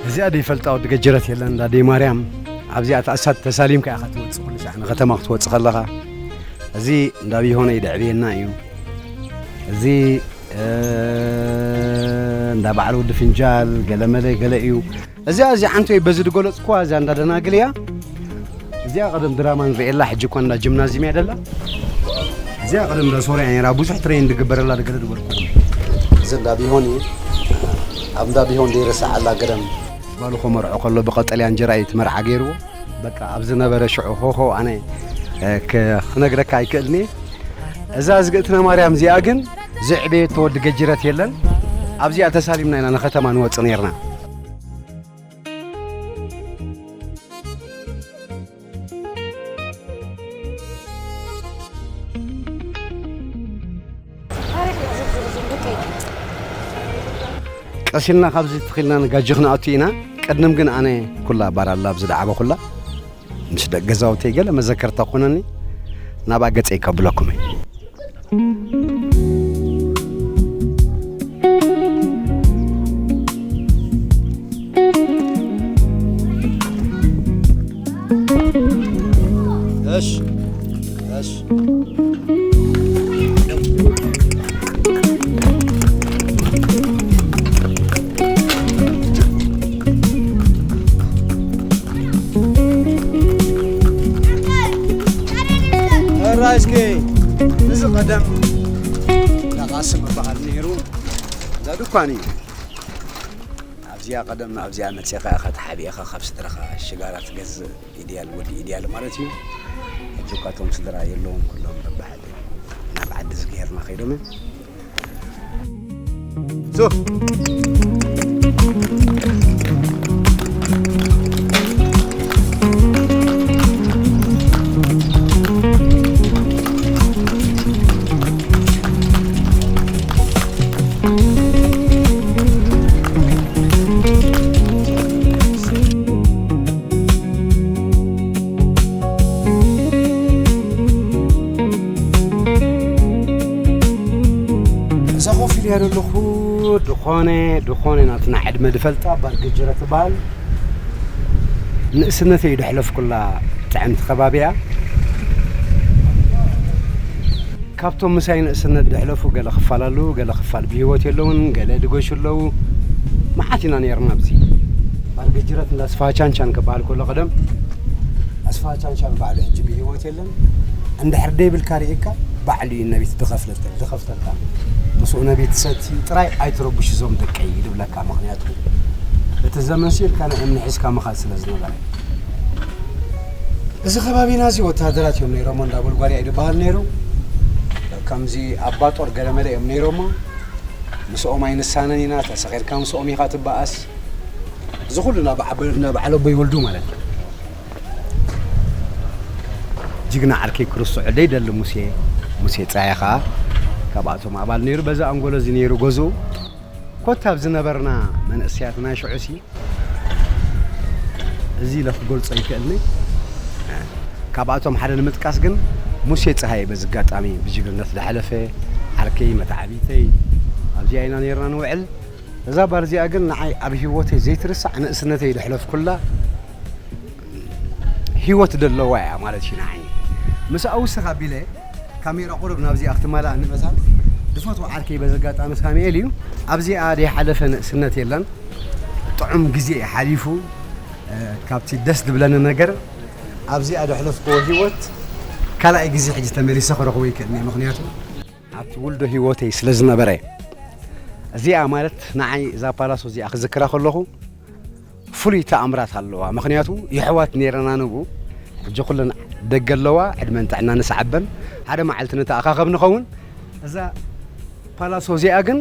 እዚኣ ደይፈልጣ ወዲ ገጀረት የለን፣ እንዳ ደይ ማርያም። ኣብዚኣ ተኣሳት ተሳሊምካ ኢኻ ትወጽእ፣ ኩሉ ሳዕ ንከተማ ክትወጽእ ከለኻ። እዚ እንዳ ቢሆነይ ደዕብየና እዩ። እዚ፣ እ፣ እንዳ በዓል ወዲ ፍንጃል፣ ገለ መለ ገለ እዩ። እዚኣ፣ እዚኣ ዓንቶይ በዚ ዝገለጽኩዋ፣ እዚኣ እንዳ ደናግል እያ። እዚኣ ቀደም ድራማ ንርእየላ፣ ሕጂ እኳ እንዳ ጂምናዝየም እያ ደላ። እዚኣ ቀደም እንዳ ሶርያ ነይራ፣ ብዙሕ ትሬን ዝግበረላ፣ ገለ ዝበልኩ። እዚ እንዳ ቢሆን እዩ። ኣብ እንዳ ቢሆን ዘይረሳዓላ ገደም። ጓሉ ከመርዖ ከሎ ብቀጠልያ እንጀራ እዩ እቲ መርዓ ገይርዎ። በቃ፣ ኣብ ዝነበረ ሽዑ ሆሆ ኣነ፣ እ፣ ክ-፣ ክነግረካ ኣይክእልን እየ። እዛ ዝግእትነ ማርያም እዚኣ ግን ዘዕበየቶ ወዲ ገጅረት የለን። ኣብዚኣ ተሳሊምና ኢና ንከተማ ንወጽእ ነይርና። ቀስ ኢልና ካብዚ ትኺልና ንጋጂ ክንኣቱ ኢና። ቅድም ግን ኣነ ኩላ ባር ኣላ ኣብዚ ደዓበ ኩላ ምስ ደቂ ገዛውተይ ገለ መዘከርታ ኮነኒ ናብኣ ገጸይ ከብለኩም እየ። እሺ፣ እሺ። ሕራይ እስኪ፣ እዚ ቀደም እንዳ ቃስም ዝበሃል ነይሩ። እዛ ድኳን እዩ። ኣብዚኣ ቀደም፣ ኣብዚኣ መጺኻ ኢኻ ተሓቢእኻ ካብ ስድራኻ ሽጋራ ትገዝእ። ኢድያል ወዲ ኢድያል ማለት እዩ። ሕጂ እኳ እቶም ስድራ የለውን፣ ኩሎም በብሓደ ናብ ዓዲ ዝገርና ከይዶም እዮም። ሱፍ። እዛ ኮፍ ኢለያ ዘለኹ ድኾነ፣ ድኾነ ናትና ዕድመ ድፈልጣ ባር ገጀረ ትበሃል። ንእስነተይ ደሕለፍኩላ ጥዕምቲ ከባቢ እያ። ካብቶም ምሳይ ንእስነት ደሕለፉ ገለ ክፋል ኣለዉ፣ ገለ ክፋል ብህይወት የለውን፣ ገለ ድገሹ ኣለዉ። መዓት ኢና ነይርና ኣብዚ። ባር ገጅረት እንዳ ኣስፋሃ ቻንቻን ክበሃል ከሎ ቀደም፣ ኣስፋሃ ቻንቻን ባዕሉ ሕጂ ብህይወት የለን። እንድሕር ደይብልካ ርኢካ ባዕሉ እዩ ነቢት ድኸፍለተ-፣ ድኸፍተልካ። ምስኡ ነቢት ሰቲ ጥራይ ኣይትረብሹ እዞም ደቀይ ድብለካ። ምኽንያቱ እቲ ዘመን ሲልካ ናይ እምኒ ሒዝካ ምኻድ ስለ ዝነበረ። እዚ ከባቢና እዚ ወታደራት እዮም ነይሮሞ፣ እንዳ ጎልጓልያ እዩ ዝበሃል ነይሩ። ከምዚ ኣባ ጦር ገለመለ እዮም ነይሮሞ። ምስኦም ኣይንሳነን ኢና፣ ተሰቒልካ ምስኦም ኢኻ ትበኣስ። እዚ ኩሉ ናብ ዓበ-፣ ናብ በዓል ኣቦይ ወልዱ ማለት እዩ። ጅግና ዓርከይ ክርስቶዕ ደይደሊ ሙሴ፣ ሙሴ ጸሃየ ኸኣ ካብኣቶም ኣባል ነይሩ። በዚ ኣንጎሎ እዚ ነይሩ ገዝኡ። ኮታ ኣብ ዝነበርና መንእሰያት ናይ ሽዑሲ፣ እዚ ኢለ ክገልጾ ይክእልኒ። ካብኣቶም ሓደ ንምጥቃስ ግን፣ ሙሴ ጸሃየ በዚ ኣጋጣሚ ብጅግንነት ዝሓለፈ ዓርከይ፣ መተዓቢተይ፣ ኣብዚኣ ኢና ነይርና ንውዕል። እዛ ባር እዚኣ ግን ንዓይ ኣብ ህይወተይ ዘይትርሳዕ ንእስነተይ ዘሕለፍኩላ ህይወት ዘለዋ እያ ማለት እዩ ንዓይ። ምስኣ ውስኽ ኣቢለ ካሜራ ቁሩብ ናብዚኣ ክትመላእ ንመጻ። ዝፈትዎ ዓርከይ በዚ ኣጋጣሚ ሳሙኤል እዩ። ኣብዚኣ ዘይሓለፈ ንእስነት የለን። ጥዑም ግዜ እዩ ሓሊፉ። እ፣ ካብቲ ደስ ዝብለኒ ነገር ኣብዚኣ ዘሕለፍክዎ ህይወት ካልኣይ ግዜ ሕጂ ተመሊሰ ክረኽቦ ይክእል እየ። ምኽንያቱ ኣብቲ ውልዶ ህይወተይ ስለ ዝነበረ። እዚኣ ማለት ንዓይ እዛ ፓላሶ እዚኣ ክዝክራ ከለኹ ፍሉይ ተኣምራት ኣለዋ። ምኽንያቱ የሕዋት ነይረና ንብኡ፣ ሕጂ ኩለን ደገ ኣለዋ፣ ዕድመን ጥዕናን ንስዓበን፣ ሓደ መዓልቲ ንተኣኻኸብ ንኸውን። እዛ ፓላሶ እዚኣ ግን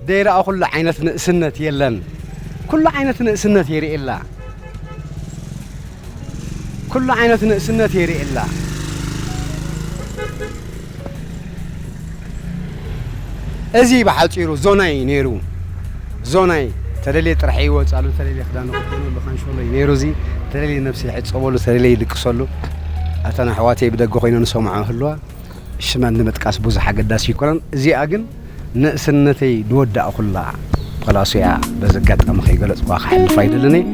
ደይረኣኹሉ ዓይነት ንእስነት የለን። ኩሉ ዓይነት ንእስነት የርእየላ። ኩሉ ዓይነት ንእስነት የርእየላ። እዚ ብሓጺሩ ዞናይ ነይሩ። ዞናይ ተለልየ ጥራሕ ይወጻሉ፣ ተለልየ ክዳኑ ክደነሉ ካንሸሎ እዩ ነይሩ። እዚ ተለልየ ነብሲ ይሕጸበሉ፣ ተለልየ ይድቅሰሉ። ኣተን ኣሕዋተይ ብደገ ኮይነን ዝሰምዖ ህልዋ፣ ሽመን ንምጥቃስ ብዙሕ ኣገዳሲ ኣይኮነን። እዚኣ ግን ንእስነተይ ዝወዳእኩላ ፓላሶ እያ። በዚ ኣጋጣሚ ከይገለጽኩዋ ክሓልፍ ኣይደልን እየ።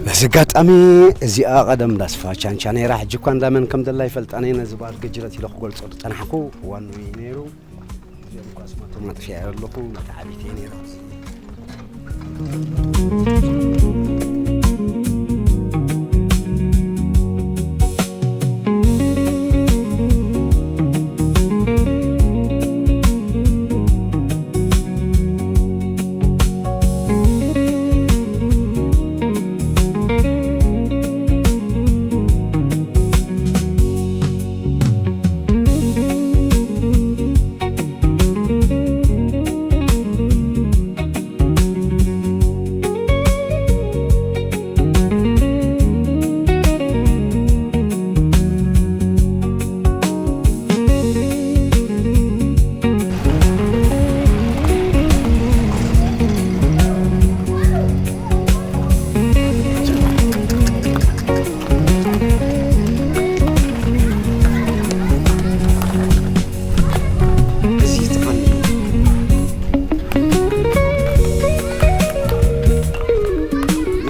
በዚ ኣጋጣሚ እዚኣ ቀደም እንዳ ስፋ ቻንቻ ነይራ፣ ሕጂ እኳ እንዳ መን ከም ዘላ ኣይፈልጣን እየ። ነዚ በዓል ገጅረት ኢለ ክገልጾ ዝጸናሕኩ ዋንኡ እዩ ነይሩ። እዚኦም እኳ ስማቶም ኣጥፊኤ ኣለኹ፣ መተዓቢተይ ነይሮም።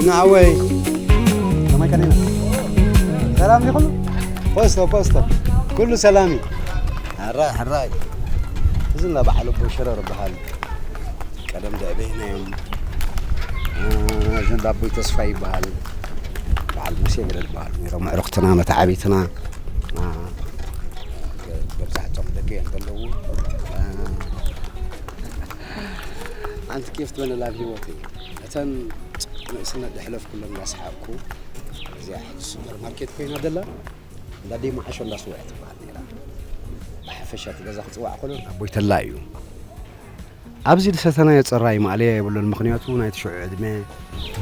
ንዓወይ ከመይ ቀኒና? ሰላም እዩ ኩሉ? ፖስቶ፣ ፖስቶ። ኩሉ ሰላም እዩ። ሕራይ፣ ሕራይ። እዚ እንዳ በዓል ኣቦ ሸረር ይበሃል። ቀደም ደዕቤናዮም። እ፣ እዚ እንዳ ኣቦይ ተስፋ ይበሃል። በዓል ሙሴ ገለ ዝበሃሉ ነይሮም። ኣዕሩኽትና፣ መተዓቢትና፣ እ፣ መብዛሕትኦም ደገ እዮም ዘለዉ። እ፣ ሓንቲ ኬፍ ትበለላ ኣብ ህይወተይ። እተን ንእስነት ዘሕለፍኩለን እንዳሰሓቕኩ፣ እዚኣ ሕጂ ሱፐር ማርኬት ኮይና ዘላ፣ እንዳ ዴማ ዓሾ እንዳ ስውዒ ትበሃል ነይራ። ብሓፈሻ እቲ ገዛ ክጽዋዕ ከሎ ኣቦይ ተላ እዩ። ኣብዚ ዝሰተናዮ ጽራይ ማእለያ የብሉን፣ ምኽንያቱ ናይቲ ሽዑ ዕድመ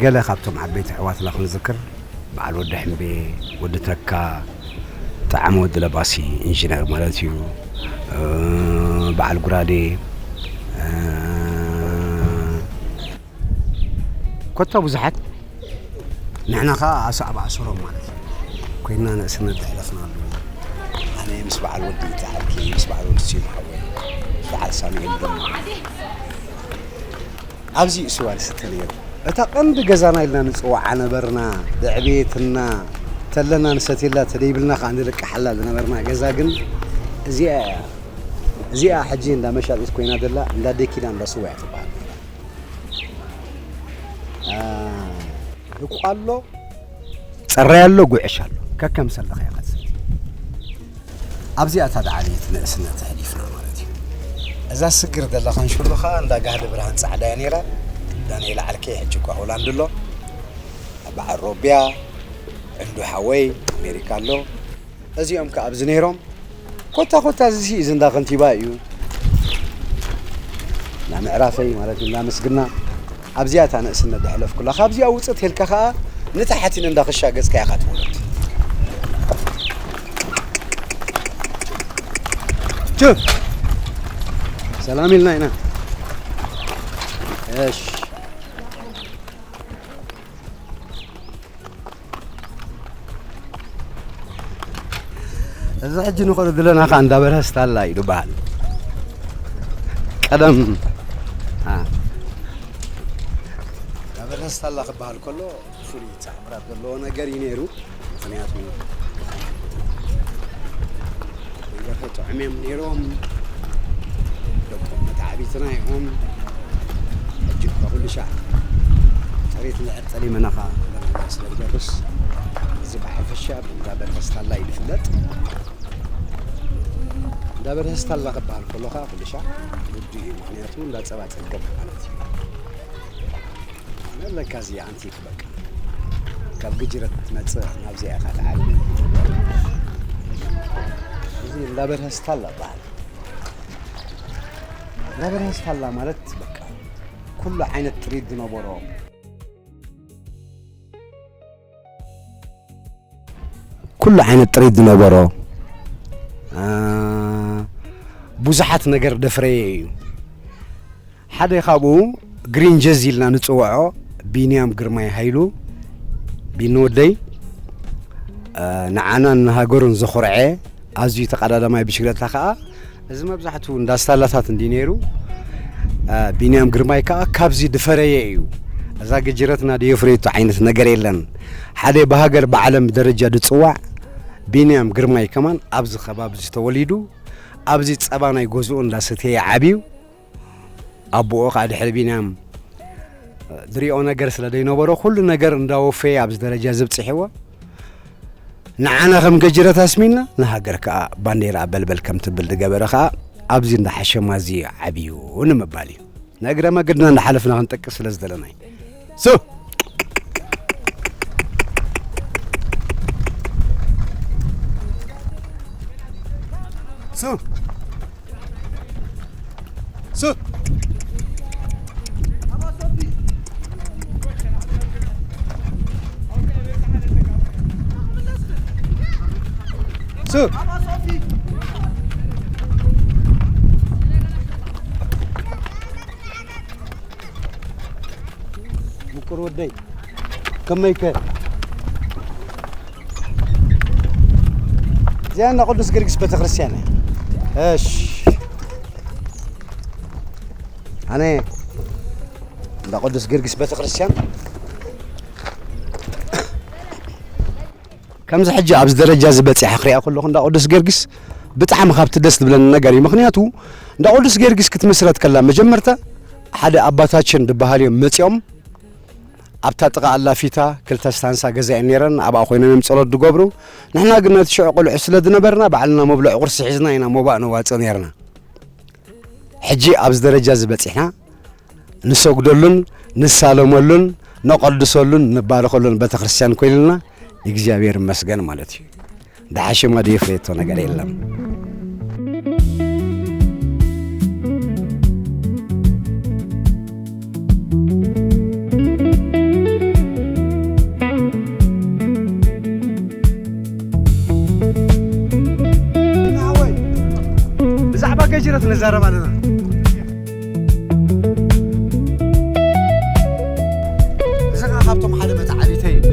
ገለ ካብቶም ዓበይቲ ኣሕዋትና ክንዝክር፣ በዓል ወዲ ሕምቤ፣ ወዲ ተካ፣ ጠዓመ ወዲ ለባሲ፣ ኢንጂነር ማለት እዩ፣ እ፣ በዓል ጉራዴ፣ እ፣ ኮታ ብዙሓት ንሕና ኸኣ ኣሳዕ ብኣሰሮም ማለት እዩ። ኮይንና ንእስነት ዘሕለፍናሉ። ኣነ ምስ በዓል ወዲ ይተዓርኪ፣ ምስ በዓል ወዲ ስዩም ሓወይ፣ በዓል ሳሙኤል ድማ። ኣብዚ እዩ ስዋ ዝስተ ነይሩ። እታ ቀንዲ ገዛና ኢልና ንጽውዓ ነበርና፣ ብዕቤትና፣ ተለና ንሰትየላ፣ ተደይብልና ከኣ ንልቅሓላ ዝነበርና ገዛ ግን እዚኣ እያ። እዚኣ ሕጂ እንዳ መሻጢት ኮይና ዘላ እንዳ ደኪና እንዳ ስዋ እያ ትበሃል። አ፣ ድቋ ኣሎ፣ ጸራይ ኣሎ፣ ጉዕሽ ኣሎ። ከከም ሰለኻ ኢኻ ትሰቲ። ኣብዚኣ እታ ዝዓበየት ንእስነት ኣሕሊፍና ማለት እዩ። እዛ ስግር ዘላ ከንሽሎ ኸኣ እንዳ ጋህዲ ብርሃን ጻዕዳ እያ ነይራ። ዳንኤል ዓርከይ ሕጂ እኳ ሆላንድ ኣሎ። በዓል ሮቢያ፣ ዕንዱ ሓወይ ኣሜሪካ ኣሎ። እዚኦም ከኣ ኣብዚ ነይሮም። ኮታ ኮታ እዚ እዚ እንዳ ከንቲባ እዩ። እንዳ ምዕራፈይ ማለት እንዳ ምስግና። ኣብዚኣ እታ ንእስነት ዘሕለፍኩላ። ካብዚኣ ውጽእ ተልካ ከኣ ንታሕቲ ንእንዳ ክሻ ገጽካ ኢኻ ትወርድ። ቹ! ሰላም ኢልና ኢና። እሺ። እዚ ሕጂ ንኸዶ ዘለና ኸኣ እንዳ በርሀ ስታላ እዩ ዝበሃል። ቀደም፣ አ፣ እንዳ በርሀ ስታላ ክበሃል ከሎ ፍሉይ ተኣምራት ዘለዎ ነገር እዩ ነይሩ። ምኽንያቱ፣ ወይዘሮ ጥዑም እዮም ነይሮም። ደቆም መተዓቢትና እዮም። ሕጂ እኳ ኩሉ ሻዕ ጥሪት ንዕድ ጠሊመና ኸኣ ስለ ዝደርስ፣ እዚ ብሓፈሻ ብእንዳ በርሀ ስታላ እዩ ዝፍለጥ። እንዳ በርሀ ስታላ ክበሃል ከሎ ኸኣ ኩሉ ሻዕ ውዱእ እዩ። ምኽንያቱ እንዳ ጸባ ጸገም ማለት እዩ። ኣለካ እዚ ኣንቲክ በቃ። ካብ ግጅረት ትመጽእ ናብዚኣ ኢኻ ትዓቢ። እዚ እንዳ በርሀ ስታላ ይበሃል። እንዳ በርሀ ስታላ ማለት በቃ ኩሉ ዓይነት ጥሪት ዝነበሮ፣ ኩሉ ዓይነት ጥሪት ዝነበሮ፣ አ፣ ብዙሓት ነገር ደፍረየ እዩ። ሓደ ካብኡ ግሪን ጀዝ ኢልና ንጽውዖ ቢንያም ግርማይ ሃይሉ፣ ቢኒ ወደይ፣ አ፣ ንዓናን ንሃገሩን ዘኹርዐ ኣዝዩ ተቐዳዳማይ ብሽክለታ ከኣ፣ እዚ መብዛሕትኡ እንዳ ስታላታት እንድዩ ነይሩ። አ፣ ቢንያም ግርማይ ከኣ ካብዚ ድፈረየ እዩ። እዛ ግጅረትና ድየፍረየቶ ዓይነት ነገር የለን። ሓደ ብሃገር ብዓለም ደረጃ ድጽዋዕ ቢንያም ግርማይ ከማን ኣብዚ ከባቢ እዚ ተወሊዱ፣ ኣብዚ ጸባ ናይ ገዝኡ እንዳሰተየ ዓብዩ። ኣቦኡ ከኣ ድሕሪ ቢንያም ዝሪኦ ነገር ስለ ዘይነበሮ፣ ኩሉ ነገር እንዳወፈየ ኣብዚ ደረጃ እዚ ኣብጺሕዎ። ንዓና ከም ገጅረት ኣስሚና፣ ንሃገር ከኣ ባንዴራ በልበል ከም ትብል ዝገበረ ከኣ ኣብዚ እንዳ ሓሸማ እዚ ዓብዩ ንምባል እዩ። ንእግረ መገድና እንዳሓለፍና ክንጠቅስ ስለ ዝደለና እዩ። ሱ! ሱ! ሱ! ሱ! ምቁር ወደይ፣ ከመይከ? እዚኣ እንዳ ቅዱስ ጊዮርጊስ ቤተክርስትያን እያ። እሺ። ኣነ እንዳ ቅዱስ ጊዮርጊስ ቤተክርስትያን ከምዚ ሕጂ ኣብዚ ደረጃ እዚ በጺሐ ክሪኣ ከለኹ እንዳ ቅዱስ ጊዮርጊስ ብጣዕሚ ካብቲ ደስ ዝብለኒ ነገር እዩ። ምኽንያቱ እንዳ ቅዱስ ጊዮርጊስ ክትምስረት ከላ መጀመርታ ሓደ ኣባታችን ዝበሃል እዮም መጺኦም ኣብታ ጥቓ ኣላፊታ ክልተ ስታንሳ ገዛ እየን ነይረን። ኣብኣ ኮይኖም እዮም ጸሎት ዝገብሩ። ንሕና ግን ነቲ ሽዑ ቆልዑ ስለ ዝነበርና ባዕልና መብልዒ ቁርሲ ሒዝና ኢና ሞባእ ነዋጽእ ነይርና። ሕጂ ኣብዚ ደረጃ እዚ በጺሕና ንሰግደሉን ንሳለመሉን ነቐድሰሉን ንባረኸሉን ቤተክርስትያን ኮይኑልና እግዚኣብሔር ይመስገን ማለት እዩ። ደሓሽማ ድየፍረየቶ ነገር የለን። ብዛዕባ ገጅረት ንዛረብ ኣለና። እዚ ኸዓ ካብቶም ሓደ መተዓቢተይ እዩ።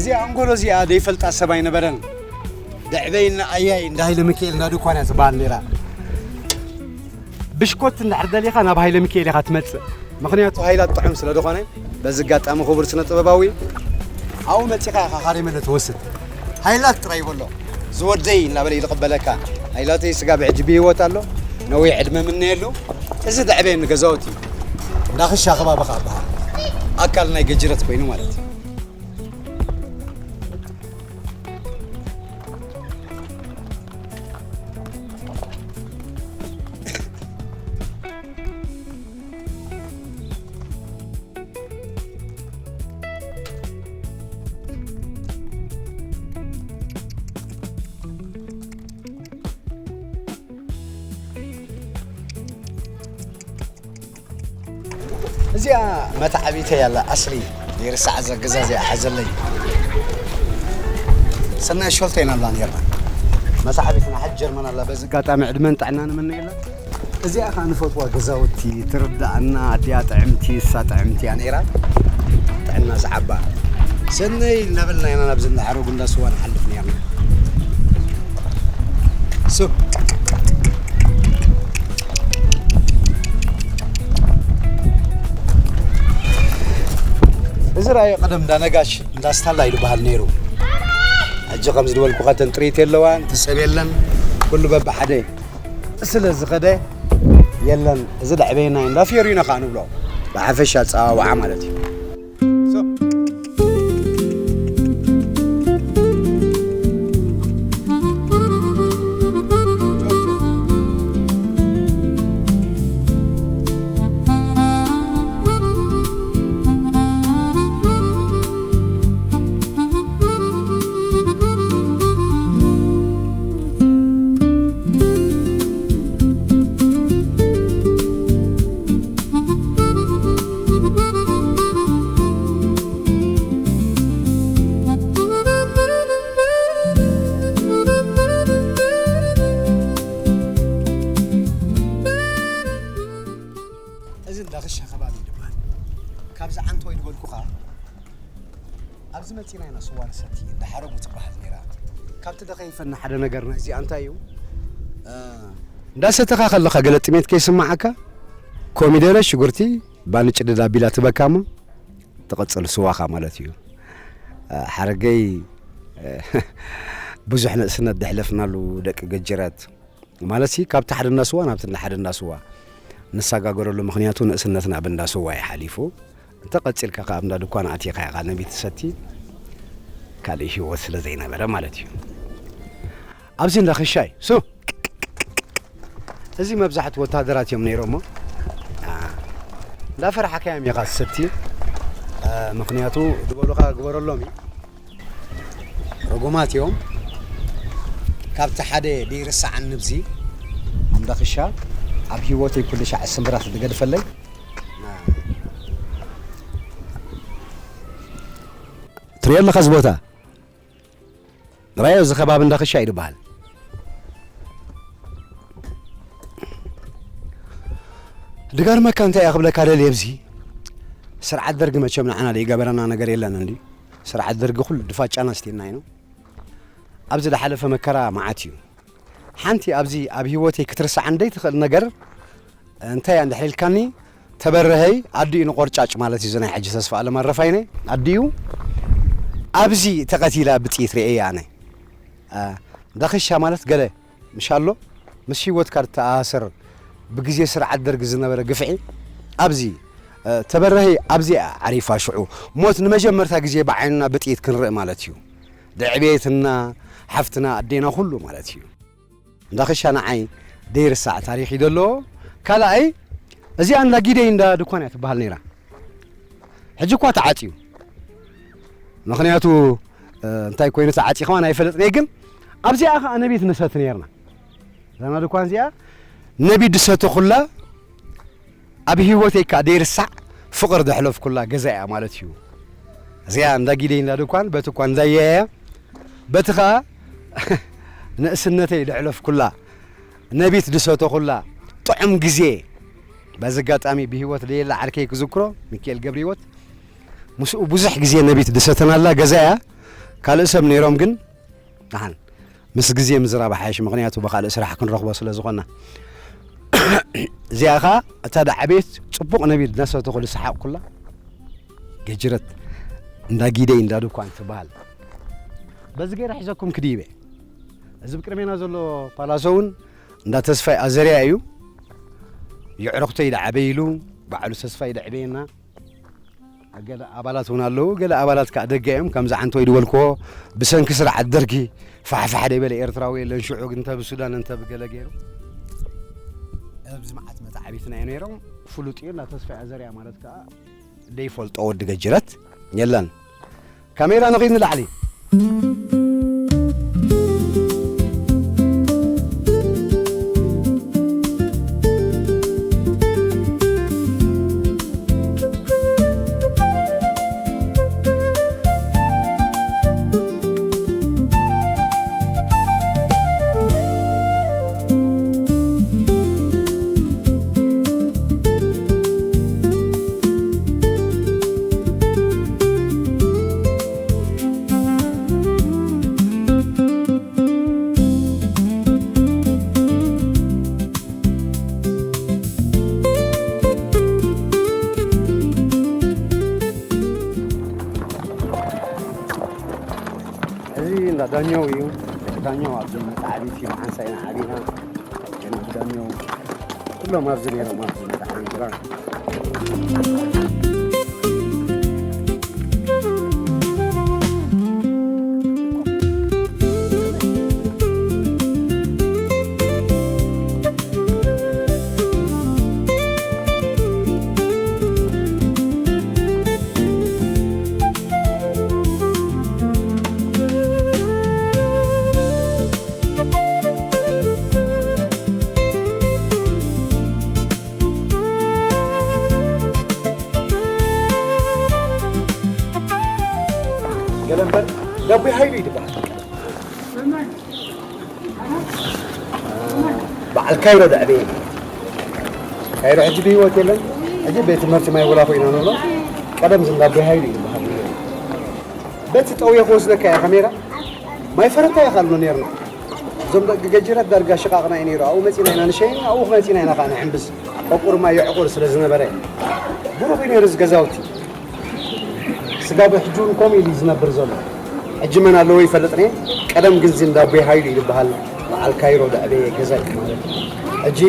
እዚኣ ኣንጎሎ እዚኣ ዘይፈልጣ ሰብ ኣይነበረን። ደዕበይና ኣያይ እንዳ ሃይለ ሚካኤል እንዳ ድኳን እያ ትበሃል ነይራ። ብሽኮት እንድሕር ደሊኻ ናብ ሃይለ ሚካኤል ኢኻ ትመጽእ። ምኽንያቱ ሃይላት ጥዑም ስለ ዝኾነ፣ በዚ ኣጋጣሚ ክቡር ስነ ጥበባዊ ኣብኡ መጺኻ ኢኻ ካሬ መለ ትወስድ። ሃይላት ጥራይ ይበሎ። ዝወደይ እናበለ ይልቕበለካ። ሃይላተይ ስጋብ ሕጂ ብህይወት ኣሎ። ነዊሕ ዕድመ ምነየሉ። እዚ ደዕበየኒ ገዛውቲ። እንዳ ክሻ ከባቢ ኸዓ በሃል። ኣካል ናይ ገጅረት ኮይኑ ማለት እዩ። እዚኣ መታዓቢተይ ኣላ ኣስሊ ዘይርሳዕ ዘግዛ እዚኣ ሓዘለይ። ሰናይ ሾልተ ኢና ንብላ ነርና። መታዓቢትና ሓጅ ጀርመን ኣላ። በዚ ኣጋጣሚ ዕድመን ጥዕናን እምነየላ። እዚኣ ኸዓ ንፈትዋ ገዛውቲ ትርድኣና፣ ኣዲኣ ጥዕምቲ፣ እሳ ጥዕምቲ እያ ነይራ። ጥዕና ሰዓባ። ሰነይ እናበልና ኢና ናብዚ እንዳሓረጉ እንዳ ስዋ ንሓልፍ ነርና። ሱብ። እዚ ራእዮ ቀደም እንዳ ነጋሽ፣ እንዳ ስታላ እዩ ዝበሃል ነይሩ። ሕጂ ከምዚ ዝበልኩኻ ተን ጥሪት የለዋን፣ እቲ ሰብ የለን፣ ኩሉ በብሓደ ስለ ዝኸደ የለን። እዚ ደዕበየና እዩ፣ እንዳ ፊዮሪኖ ኸዓ ንብሎ። ብሓፈሻ ኣጸዋውዓ ማለት እዩ። እዚ እንዳ ክሻ ከባቢ ይበሃል። ካብዚ ዓንተወይ ዝበልኩኻ ኣብዚ መፂና ኢና ስዋ ንሰቲ፣ እንዳ ሓረጉ ትበሃል ነይራ። ካብቲ ደኸይፈና ሓደ ነገርና እዚኣ እንታይ እዩ? እ፣ እንዳሰተኻ ከለኻ ገለ ጥሜት ከይስምዓካ ኮሚደረ፣ ሽጉርቲ፣ ባኒ ጭድድ ኣቢላ ትበካ እሞ ትቕፅል ስዋኻ ማለት እዩ። እ፣ ሓረገይ፣ እ፣ ብዙሕ ንእስነት ደሕለፍናሉ ደቂ ገጀራት። ማለትሲ፣ ካብቲ ሓደ እንዳ ስዋ ናብቲ እንዳ ሓደ እንዳ ስዋ ንሰጋገረሉ፣ ምኽንያቱ ንእስነትና ኣብ እንዳ ስዋ እዩ ሓሊፉ። እንተ ቀጺልካ ከኣ ኣብ እንዳ ድኳን ኣቲኻ ኢኻ ነቢት ትሰቲ፣ ካልእ ህይወት ስለ ዘይነበረ ማለት እዩ። ኣብዚ እንዳ ክሻይ፣ ሱ! እዚ መብዛሕትኡ ወታደራት እዮም ነይሮሞ። አ፣ እንዳፈራሕካዮም ኢኻ ትሰቲ። አ፣ ምኽንያቱ ዝበሉኻ ግበረሎም እዩ። ርጉማት እዮም። ካብቲ ሓደ ደይርሳዕኒ ብዚ ኣምዳኽሻ ኣብ ህይወተይ ኩሉ ሻዕ ስምብራት ዝገድፈለይ። ትሪኦ ኣለኻ እዚ ቦታ? ራዮ እዚ ከባቢ እንዳኽሻ እዩ ዝበሃል። ድገርመካ እንታይ እየ ክብለካ ደልየ፣ ኣብዚ ስርዓት ደርጊ መቸም ንዓና ዘይገበረና ነገር የለን እንዲ። ስርዓት ደርጊ ኩሉ ድፋጫና ስቲልና እዩ። ኣብዚ ዝሓለፈ መከራ መዓት እዩ። ሓንቲ ኣብዚ ኣብ ህይወተይ ክትርሳዕ እንደይትኽእል ነገር እንታይ እያ እንድሕር ኢልካኒ፣ ተበረሀይ ኣዲኡ ንቆርጫጭ ማለት እዩ። እዚ ናይ ሕጂ ተስፋ ኣለም ኣረፋይነ ኣዲኡ ኣብዚ ተቐቲላ ብጥይት ርእየ ኣነ። እ፣ ዳኽሻ ማለት ገለ ምሽ ኣሎ፣ ምስ ህይወትካ ዝተኣሳሰር ብግዜ ስርዓት ደርግ ዝነበረ ግፍዒ ኣብዚ፣ እ፣ ተበረሀይ ኣብዚ ዓሪፋ ሽዑ። ሞት ንመጀመርታ ግዜ ብዓይንና ብጥይት ክንርኢ ማለት እዩ። ደዕቤትና፣ ሓፍትና፣ ኣዴና ኩሉ ማለት እዩ። እንዳ ኽሻ ንዓይ ደይርሳዕ ታሪኽ እዩ ዘለዎ። ካልኣይ፣ እዚኣ እንዳ ጊደይ እንዳ ድኳን እያ ትበሃል ነይራ። ሕጂ እኳ ተዓጽዩ። ምኽንያቱ፣ እ፣ እንታይ ኮይኑ ተዓጽዩ ከማን ኣይፈለጥን እየ፣ ግን ኣብዚኣ ኸኣ ነቢት ንሰቲ ነይርና። እዛ እንዳ ድኳን እዚኣ ነቢት ዝሰተኹላ ኣብ ህይወተይ ከኣ ደይርሳዕ ፍቕሪ ዘሕለፍኩላ ገዛ እያ ማለት እዩ። እዚኣ እንዳ ጊደይ እንዳ ድኳን፣ በቲ እኳ እንዳየያ እያ፣ በቲ ኸኣ ንእስነተይ ዘሕለፍኩላ፣ ነቢት ዝሰተኹላ ጥዑም ግዜ። በዚ ኣጋጣሚ ብህይወት ዘየለ ዓርከይ ክዝክሮ፣ ሚካኤል ገብረህይወት፣ ምስኡ ብዙሕ ግዜ ነቢት ዝሰተናላ ገዛ እያ። ካልእ ሰብ ነይሮም ግን ንሓን ምስ ግዜ ምዝራብ ሓይሽ፣ ምኽንያቱ ብኻልእ ስራሕ ክንረኽቦ ስለ ዝኾና። እዚኣ ኸኣ እታ ዳዕቤት ጽቡቕ ነቢድ እናሰተኹ ዝሰሓቕኩላ ገጅረት እንዳ ጊደይ እንዳ ድኳን ትበሃል። በዚ ገይረ ሒዘኩም ክድይበ። እዚ ብቅድሜና ዘሎ ፓላሶ እውን እንዳ ተስፋይ ኣዘርያ እዩ። የዕርኽተይ ዳዕበ ኢሉ ባዕሉ ተስፋይ ደዕበየና። ገለ ኣባላት እውን ኣለዉ፣ ገለ ኣባላት ከኣ ደገ እዮም። ከምዚ ዓንተወይ ዝበልክዎ ብሰንኪ ስርዓት ደርጊ ፋሕፋሕ ደይበለ ኤርትራዊ የለን። ሽዑ ግን እንተ ብሱዳን እንተ ብገለ ገይሩ ኣብዚ መዓት መታዕቢትና እዩ ነይሮም። ፍሉጥ እዩ። እንዳ ተስፋይ ኣዘርያ ማለት ከኣ ደይፈልጦ ወዲ ገጅረት የለን። ካሜራ ንኺድ ንላዕሊ። እዚ እንዳ ዳኛው እዩ። ዳኛው ኣብዚ መትዓቢት እዩ፣ ሓንሳእ ኢና ዓቢና። ገና ዳኛው ኩሎም ኣብዚ ነይሮም፣ ኣብዚ መትዓቢት ግራ። ገለ እምበር ዳቦይ ሃይሉ እዩ ዝበሃል። በዓል ካይሮ ደዕበ። ካይሮ ሕጂ ብህይወት የለን። ሕጂ ቤት ትምህርቲ ማይ ወላ ኮይና ንብሎ። ቀደም ዝንዳ ዳቦይ ሃይሉ እዩ ዝበሃል። በቲ ጠውየ ክወስደካ እየ ካሜራ። ማይ ፈረታ እየ ካልኖ ነይርና። እዞም ደቂ ገጅረት ዳርጋ ሽቓቕና እዩ ነይሩ። ኣብኡ መፂና ኢና ንሸይን፣ ኣብኡ መፂና ኢና ከዓ ንሕምብስ። ዕቑር ማይ ይዕቑር ስለ ዝነበረ። ብሩኽ እዩ ነይሩ እዚ ገዛውቲ። ስጋብ ሕጂ እውን ከምኡ ኢሉ እዩ ዝነብር ዘሎ። ሕጂ መን ኣለዎ ይፈልጥን እየ። ቀደም ግን እዚ እንዳ ኣቦይ ሃይሉ እዩ ዝበሃል። በዓል ካይሮ ደዕበየ ገዛ እዩ ማለት እዩ። ሕጂ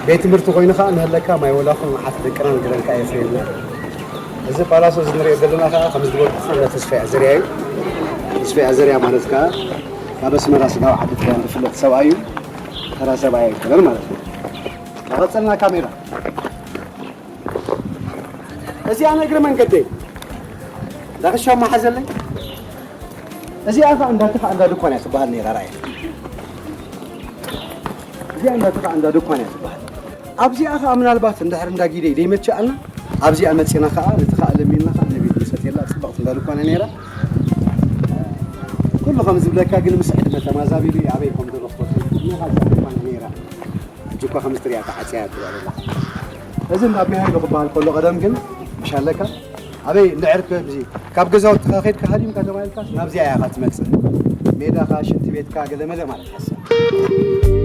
ቤት ትምህርቲ ኮይኑ ከዓ ንህለካ ማይ ወላ ኹን መዓት ደቅና ንግረን ከዓ የፍርየልና። እዚ ፓላሶ እዚ ንሪኦ ዘለና ከዓ ከም ዝበልኩ እንዳ ተስፋይ ኣዘርያ እዩ። ተስፋይ ኣዘርያ ማለት ከዓ ካብ ኣስመራ ስጋብ ዓዲ ጥልያን ዝፍለጥ ሰብኣይ እዩ። ተራ ሰብኣይ ኣይኮነን ማለት እዩ። ቀጸልና ካሜራ። እዚኣ ንእግሪ መንገደይ ዳኽሻ መሓዘለይ። እዚኣ ኸዓ እንዳ ትኻ እንዳ ድኳን እያ ትበሃል ነይራ። ራእየ እዚኣ እንዳ ትኻ እንዳ ድኳን እያ ትበሃል። ኣብዚኣ ኸዓ ምናልባት እንድሕር እንዳ ጊደይ ደይመቸኣልና ኣብዚኣ መፂና ኸዓ ነቲ ኸዓ ለሚንና ኸዓ ነቤት ንሰትየላ ፅብቕቲ እንዳ ድኳን እያ ነይራ። ኩሉ ከም ዝብለካ ግን ምስ ዕድመ ተማዛቢሉ እዩ ኣበይ ከም ዘሎ ክፈቱ። እኒኻ እዛ ድኳን እያ ነይራ። ሕጂ እኳ ከም እትሪኣ ተዓጽያ ትረኣ ኣላ። እዚ እንዳ ኣቢ ሃይሉ ክበሃል ከሎ ቀደም ግን ምሽ ኣለካ ኣበይ ልዕርክ እዚ ካብ ገዛውትኻ ከድካ ሃዲምካ ተባሂልካስ ናብዚኣ ኢኻ ትመጽእ። ሜዳኻ፣ ሽንቲ ቤትካ፣ ገለ መለ ማለት ሓሳብ።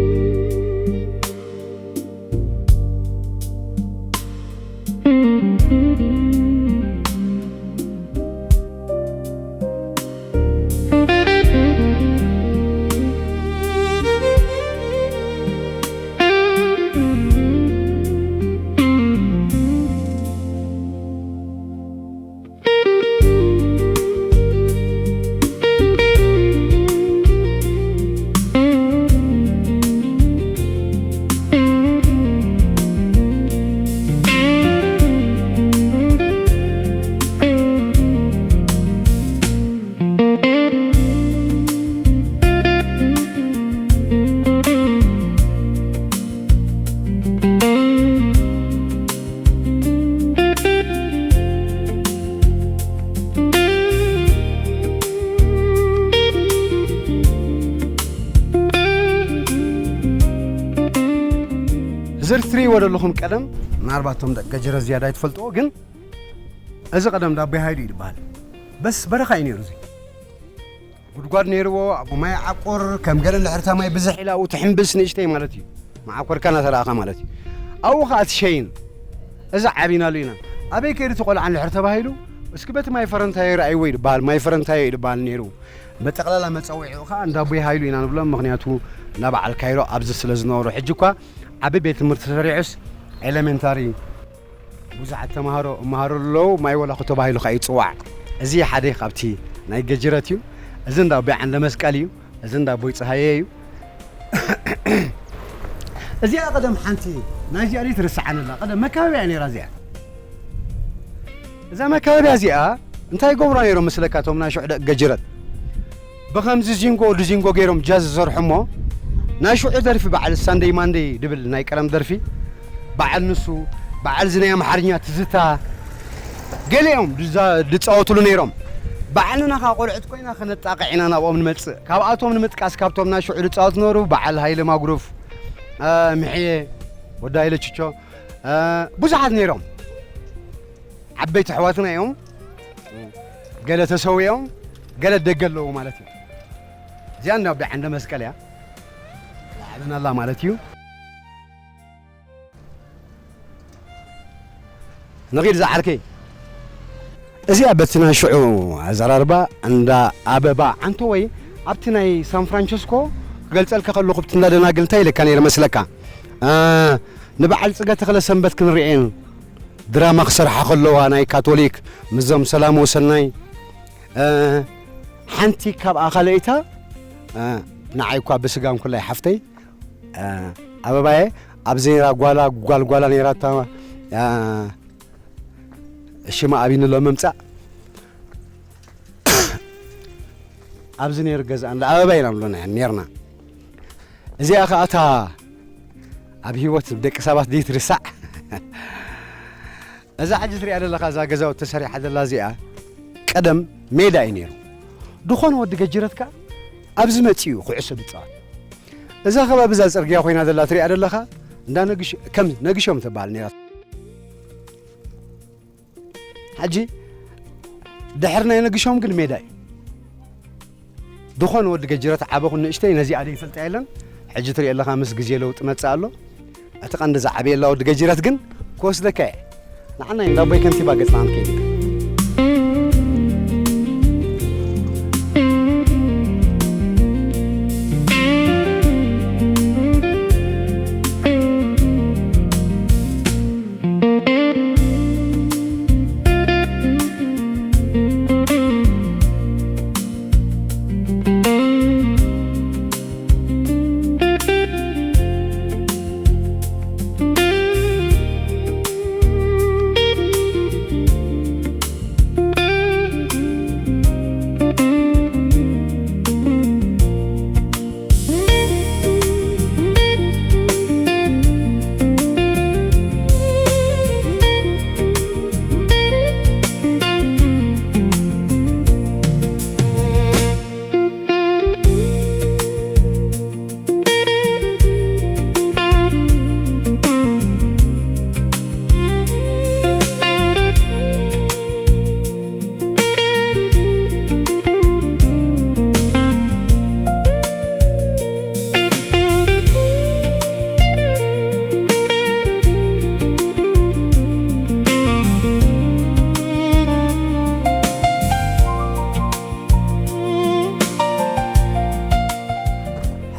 እዚ እትሪእዎ ዘለኹም ቀደም፣ ምናልባት እቶም ደቂ ገጀረ ዝያዳ ይትፈልጥዎ፣ ግን እዚ ቀደም ዳቦይ ሃይሉ እዩ ዝበሃል። በስ በረኻ እዩ ነይሩ እዚ። ጉድጓድ ነይርዎ፣ ኣብኡ ማይ ዓቁር፣ ከም ገለ እንድሕርታ ማይ ብዝሕ ኢላ ኣብኡ ትሕምብስ ንእሽተይ ማለት እዩ። መዓኮርካ እናተረኣኻ ማለት እዩ። ኣብኡ ኸኣ ትሸይን። እዚ ዓቢናሉ ኢና። ኣበይ ከይዱ እቲ ቆልዓ እንድሕር ተባሂሉ፣ እስኪ በቲ ማይ ፈረንታዮ ይርኣይዎ ይድበሃል፣ ማይ ፈረንታዮ ይድበሃል ነይሩ። በጠቕላላ መጸውዒኡ ኸኣ እንዳ ኣቦይ ሃይሉ ኢና ንብሎም፣ ምኽንያቱ እንዳ በዓል ካይሮ ኣብዚ ስለ ዝነበሩ። ሕጂ እኳ ዓቢ ቤት ትምህርቲ ተሰሪሑስ ኤሌሜንታሪ ብዙሓት ተምሃሮ እምሃሩ ኣለዉ። ማይ ወላኹ ተባሂሉ ኸኣ ይጽዋዕ። እዚ ሓደ ካብቲ ናይ ገጅረት እዩ። እዚ እንዳ ኣቦይ ዓንደ መስቀል እዩ። እዚ እንዳ ኣቦይ ጸሃየ እዩ። እዚኣ ቀደም ሓንቲ ናይዚኣ ድዩ ትርስዓኒ ኣላ? ቀደም መካበብያ እያ ነይራ እዚኣ። እዛ መካበብያ እዚኣ እንታይ ይገብሩዋ ነይሮም መስለካ እቶም ናይ ሽዑ ደቂ ገጅረት? ብኸምዚ ዚንጎ ወዲ ዚንጎ ገይሮም ጃዝ ዝሰርሑ እሞ፣ ናይ ሽዑ ደርፊ በዓል ሳንደይ ማንደይ ድብል ናይ ቀደም ደርፊ፣ በዓል ንሱ፣ በዓል እዚ ናይ ኣምሓርኛ ትዝታ፣ ገሊኦም ድዛ-፣ ድጻወቱሉ ነይሮም። በዓልና ኸኣ ቆልዑት ኮይና ከነጣቕዕ ኢና ናብኦም ንመጽእ። ካብኣቶም ንምጥቃስ ካብቶም ናይ ሽዑ ድጻወቱ ነበሩ፣ በዓል ሃይለ ማጉሩፍ፣ አ፣ ምሕየ፣ ወዲ ሃይለ ችቾ፣ አ፣ ብዙሓት ነይሮም። ዓበይቲ ኣሕዋትና እዮም። ገለ ተሰዊኦም፣ ገለ ደገ ኣለዉ ማለት እዩ። እዚኣ እንዳ ኣቦይ ዓንደ መስቀል እያ። ትለዓለና ኣላ ማለት እዩ። ንኺድ ዝዓርከይ። እዚኣ በቲ ናይ ሽዑ ኣዘራርባ እንዳ ኣበባ ዓንቶ ወይ ኣብቲ ናይ ሳን ፍራንቸስኮ ክገልጸልካ ከለኹ ኣብቲ እንዳ ደናግል እንታይ ኢለካ ነይረ መስለካ? እ፣ ንበዓል ጽገ ተኽለ ሰንበት ክንርእየን ድራማ ክሰርሓ ከለዋ ናይ ካቶሊክ ምስዞም ሰላም ወሰናይ፣ እ፣ ሓንቲ ካብኣ ካልኣይታ፣ እ፣ ንዓይ እኳ ብስጋም ኩላይ ሓፍተይ፣ እ፣ ኣበባየ ኣብዚ ነይራ ጓላ፣ ጓል ጓላ ነይራታ፣ እ፣ ሽማ ኣቢኒ ሎ ምምጻእ ኣብዚ ነይሩ ገዛ እንዳ ኣበባ ኢና ንብሎ ነ-፣ ነይርና። እዚኣ ኸኣ እታ ኣብ ህይወት ደቂ ሰባት ድዩ ትርሳዕ? እዛ ሕጂ ትሪኣ ዘለኻ እዛ ገዛውቲ ተሰሪሓ ዘላ እዚኣ ቀደም ሜዳ እዩ ነይሩ። ድኾነ ወዲ ገጅረት ከኣ ኣብዚ መጺኡ ኩዕሶ ዝጻወት። እዛ ከባቢ እዛ ጽርግያ ኮይና ዘላ ትሪኣ ዘለኻ እንዳ ነግሽ-፣ ከም ነግሾም ትበሃል ነይራ። ሕጂ ድሕሪ ናይ ነግሾም ግን ሜዳ እዩ። ድኾነ ወዲ ገጅረት ዓበኹ ንእሽተይ ነዚኣ ዘይፈልጣ የለን። ሕጂ ትሪኦ ኣለኻ ምስ ግዜ ለውጢ መጽእ ኣሎ። እቲ ቀንዲ ዝዓበየላ ወዲ ገጅረት ግን ክወስደካ እየ። ንዓናይ እንዳ ኣቦይ ከንቲባ ገጽና ክንከይድ።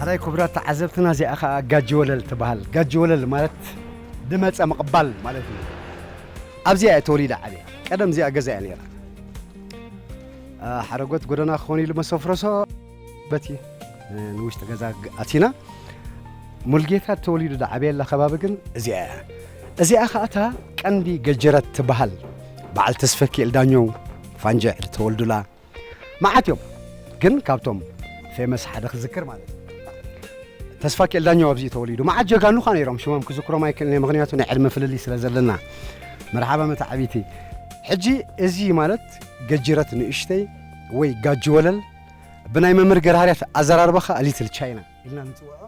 ሕራይ ክቡራት ተዓዘብትና፣ እዚኣ ኸኣ ጋጂ ወለል ትበሃል። ጋጂ ወለል ማለት ድመጸ ምቕባል ማለት እዩ። ኣብዚኣ እየ ተወሊደ ዓብየ። ቀደም እዚኣ ገዛ እያ ነይራ። አ፣ ሓረጎት ጎደና ክኾን ኢሉ መሰፍረሶ በቲ፣ እ፣ ንውሽጢ ገዛ ግ-፣ ኣቲና። ሙልጌታ ተወሊዱ ዝዓበየላ ከባቢ ግን እዚኣ እያ። እዚኣ ኸኣ እታ ቀንዲ ገጀረት ትበሃል። በዓል ተስፈኪኤል ዳኘው ፋንጅዕ ዝተወልዱላ መዓት እዮም። ግን ካብቶም ፌመስ ሓደ ክዝክር ማለት እዩ። ተስፋኪኤል ዳኘው ኣብዚ እዩ ተወሊዱ። መዓት ጀጋኑ ኸኣ ነይሮም፣ ሽሞም ክዝክሮም ኣይክእልን እየ፣ ምኽንያቱ ናይ ዕድመ ፍልልይ ስለ ዘለና። መርሓባ መተዓቢቲ። ሕጂ እዚ ማለት ገጅረት ንእሽተይ ወይ ጋጂ ወለል ብናይ መምህር ገርሃርያት ኣዘራርባ ኸኣ ሊትል ቻይና ኢልና ንጽውዖ።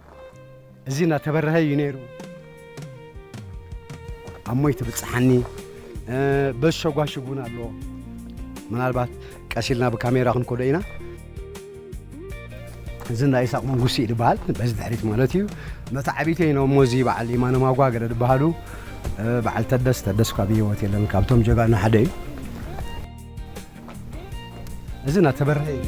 እዚ እናተበርሀ እዩ ነይሩ። ኣሞይ ትብጽሓኒ፣ እ፣ በሸጓሽግ እውን ኣለዎ። ምናልባት ቀስ ኢልና ብካሜራ ክንከዶ ኢና። እዚ እንዳ ኢሳቕ መንጉስቲ እዩ ዝበሃል፣ በዚ ድሕሪት ማለት እዩ። መታዕቢተይ ነው እሞ እዚ በዓል ኢማነ ማጓ ገለ ዝበሃሉ፣ እ፣ በዓል ተደስ፣ ተደስ እኳ ብህይወት የለን፣ ካብቶም ጀጋኑ ሓደ እዩ። እዚ እናተበርሀ እዩ።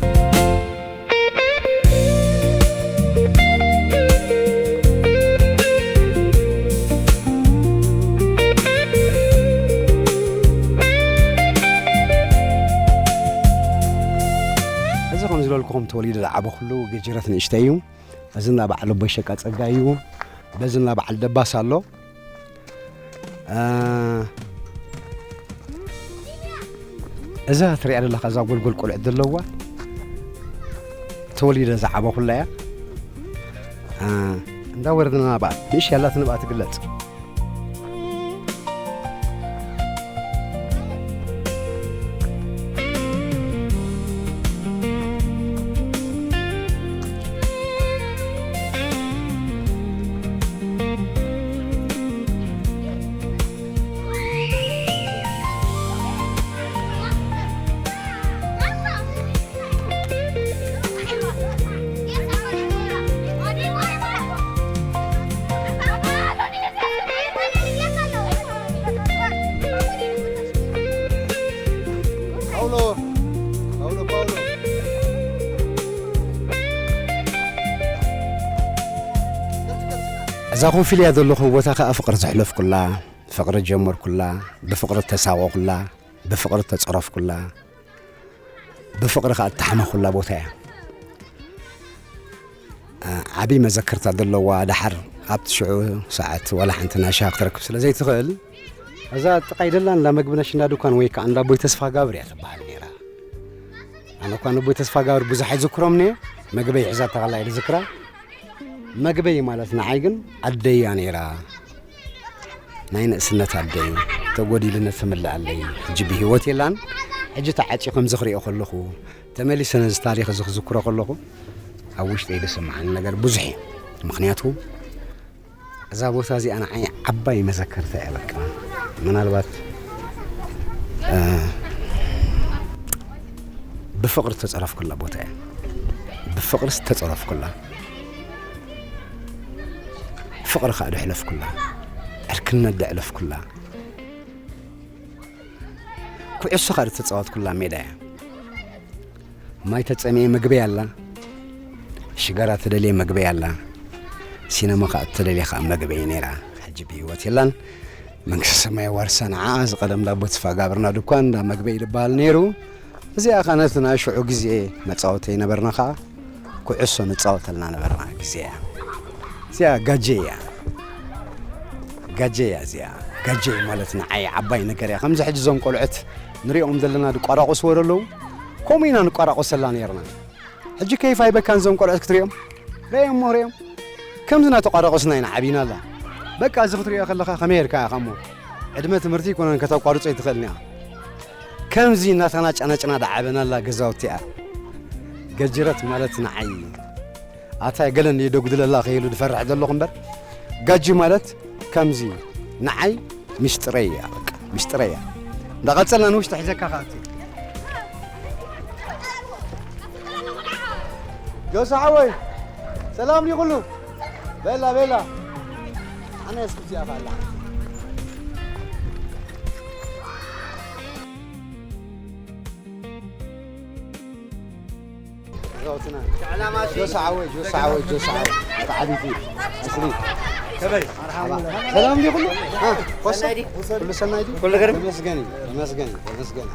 እዚ ከም ዝበልኩኹም ተወሊደ ዝዓበኹሉ ገጀረት ንእሽተይ እዩ። እዚ እንዳ በዓል ኣቦይ ሸቃ ጸጋይ እዩ። በዚ እንዳ በዓል ደባስ ኣሎ። እ፣ እዛ ትሪኣ ዘለኻ እዛ ጎልጎል ቆልዑት ዘለዋ ተወሊደ ዝዓበኹላ እያ። እ፣ እንዳ ወረድና በዓል ንእሽ ያላትን በኣ ትግለጽ። ፓውሎ፣ ፓውሎ፣ ፓውሎ። እዛ ኮፍ ኢለያ ዘለኹ ቦታ ኸኣ ፍቕሪ ዘሕለፍኩላ፣ ፍቕሪ ጀመርኩላ፣ ብፍቕሪ ተሳወኹላ፣ ብፍቕሪ ተጸረፍኩላ፣ ብፍቕሪ ኸኣ እተሓመኹላ ቦታ እያ። እ፣ ዓቢ መዘክርታ ዘለዋ፣ ደሓር ኣብቲ ሽዑ ሰዓት ዋላ ሓንቲ ናይ ሻሂ ክትረክብ ስለ ዘይትኽእል፣ እዛ ጥቓይ ደላ እንዳ መግቢ ነሽ እንዳ ድኳን ወይ ከኣ እንዳ ኣቦይ ተስፋ ጋብር እያ ትበሃል ነይራ። ኣነ እኳ ንኣቦይ ተስፋ ጋብር ብዙሕ ኣይዝክሮምን እየ፣ መግበይ ሒዛታ ከላ እየ ዝዝክራ። መግበይ ማለት ንዓይ ግን ኣደይ እያ ነይራ። ናይ ንእስነት ኣደይ ተጎዲሉኒ ትምልኣለይ። ሕጂ ብህይወት የላን። ሕጂ ተዓጽዩ ከምዚ ክሪኦ ከለኹ፣ ተመሊሰ ነዚ ታሪኽ እዚ ክዝክሮ ከለኹ፣ ኣብ ውሽጠይ ዝስምዓኒ ነገር ብዙሕ እዩ። ምኽንያቱ እዛ ቦታ እዚኣ ንዓይ ዓባይ መዘከርታ እያ። በቃ ምናልባት፣ እ፣ ብፍቕሪ ዝተጸረፍኩላ ቦታ እያ። ብፍቕሪ ዝተጸረፍኩላ፣ ፍቕሪ ከኣ ደሕለፍኩላ፣ ዕርክነት ደዕለፍኩላ፣ ኩዕሶ ከኣ ዝተጻወትኩላ ሜዳ እያ። ማይ ተጸምየ መግበይ ኣላ፣ ሽጋራ ተደልየ መግበይ ኣላ፣ ሲነማ ከኣ ተደልየ ከኣ መግበይ ነይራ። ሕጂ ብህይወት የላን። መንግስቲ ሰማይ የዋርሳ ንዓኣ። እዚ ቀደም እንዳ ኣቦ ተስፋ ጋብርና ድኳን እንዳ መግበይ ዝበሃል ነይሩ። እዚኣ ኸኣ ነቲ ናይ ሽዑ ግዜ መጻወተይ ነበርና ኸኣ። ኩዕሶ ንጻወተልና ነበርና ግዜ እያ። እዚኣ ጋጀ እያ። ጋጀ እያ እዚኣ። ጋጀ ማለት ንዓይ ዓባይ ነገር እያ። ከምዚ ሕጂ እዞም ቆልዑት ንሪኦም ዘለና ዝቋራቆስዎ ዘለዉ፣ ከምኡ ኢና ንቋራቆሰላ ነይርና። ሕጂ ከይፍ ኣይበካን እዞም ቆልዑት ክትሪኦም? ርእዮም እሞ ርእዮም። ከምዚ እናተቋራቆስና ኢና ዓቢና ኣላ። በቃ እዚ ክትሪኦ ከለኻ ከመይ ጌርካ ኢኻ እሞ? ዕድመ ትምህርቲ ኣይኮነን ከተቋርጾ ኣይትኽእልን ኢኻ። ከምዚ እናተናጫናጭና ዝዓበናላ ገዛውቲ እያ። ገጅረት ማለት ንዓይ ኣታ ገለ እንድየ ደጉድለላ ከይሉ ዝፈርሕ ዘለኹ እምበር፣ ጋጂ ማለት ከምዚ ንዓይ ሚስጥረይ እያ፣ በቃ ሚስጥረይ እያ። እንዳቐጸልና ንውሽጢ ሒዘካ ከኣቲ። ጆሳ ሓወይ፣ ሰላም ድዩ ኩሉ? ቤላ፣ ቤላ። ኣነ እስኪ እዚኣ ከኣላ። ጆሳ ሓወይ፣ ጆሳ ሓወይ፣ ጆሳ ሓወይ። እቲ ዓቢይቲ፣ እስሪ። ከመይ? መርሓባ። ሰላም ድዩ ኩሉ? አ፣ ኮሶ? ሰናይ ድዩ? ኩሉ ሰናይ ድዩ? ኩሉ ገርም? ተመስገን እዩ፣ ተመስገን እዩ፣ ተመስገን እዩ።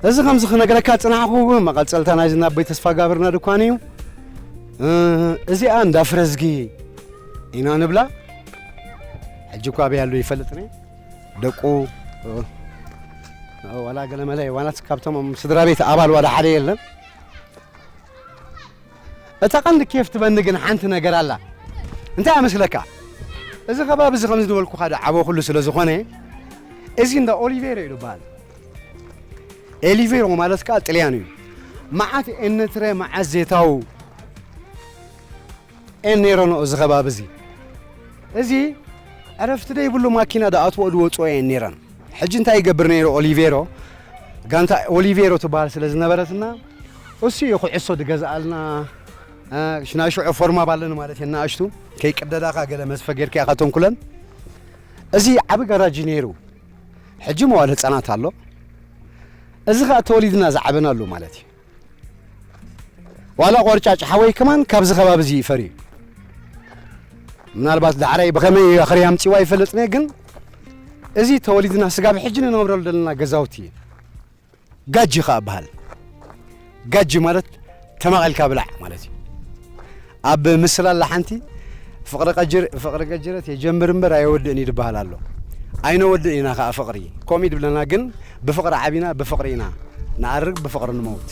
እዚ ከምዚ ክነግረካ ጽናሕኩ፣ መቐጸልታ ናይዚ ናብ ቤት ተስፋ ጋብርና ድኳን እዩ። እ፣ እዚኣ እንዳ ፍረዝጊ ኢና ንብላ። ሕጂ እኳ ኣበይ ኣሎ ይፈልጥን እየ። ደቁ፣ እ፣ ዋላ ገለመለ፣ ዋላ ካብቶም ስድራ ቤት ኣባል ዋላ ሓደ የለን። እታ ቀንዲ ኬፍ ትበኒ ግን ሓንቲ ነገር ኣላ። እንታይ እያ መስለካ? እዚ ከባቢ እዚ ከምዚ ዝበልኩኻ ዝዓበኹሉ ስለ ዝኾነ፣ እዚ እንዳ ኦሊቬሮ እዩ ዝበሃል። ኤሊቬሮ ማለት ከኣ ጥልያን እዩ። መዓት ኤንትረ፣ መዓት ዜታው እየን ነይረንኦ እዚ ከባቢ እዚ። እዚ ዕረፍቲ ዘይብሉ ማኪና ዝኣትዎ ዝወፅኦ እየን ነይረን። ሕጂ እንታይ ይገብር ነይሩ ኦሊቬሮ? ጋንታ ኦሊቬሮ ትበሃል ስለ ዝነበረትና እሱ እዩ ኩዕሶ ዝገዝኣልና። እ፣ ሽናይ ሽዑ ፎርማ ባለን ማለት እዩ፣ ንኣሽቱ ከይቅደዳኻ ገለ መስፈ ጌርካ ኢኻ ተንኩለን። እዚ ዓቢ ጋራጅ እዩ ነይሩ። ሕጂ መዋል ህጻናት ኣሎ። እዚ ኸኣ ተወሊድና ዝዓበናሉ ማለት እዩ። ዋላ ቆርጫጭ ሓወይ ከማን ካብዚ ከባቢ እዚ ይፈሪ። ምናልባት ዳዕራይ ብኸመይ ኣኽሪ ኣምጺዋ ይፈልጥነ፣ ግን እዚ ተወሊድና ስጋብ ሕጂ ንነብረሉ ዘለና ገዛውቲ እዩ። ጋጂ ኸኣ በሃል። ጋጂ ማለት ተማቒልካ ብላዕ ማለት እዩ። ኣብ ምስላ ኣላ ሓንቲ፣ "ፍቕሪ ቀጅር-፣ ፍቕሪ ገጅረት የጀምር እምበር ኣየወድእን እዩ" ዝበሃል ኣሎ። ኣይነወድእን ኢና ኸኣ ፍቕሪ። ከምኡ እዩ ዝብለና፣ ግን ብፍቕሪ ዓቢና፣ ብፍቕሪ ኢና ንኣርግ፣ ብፍቕሪ ንመውት።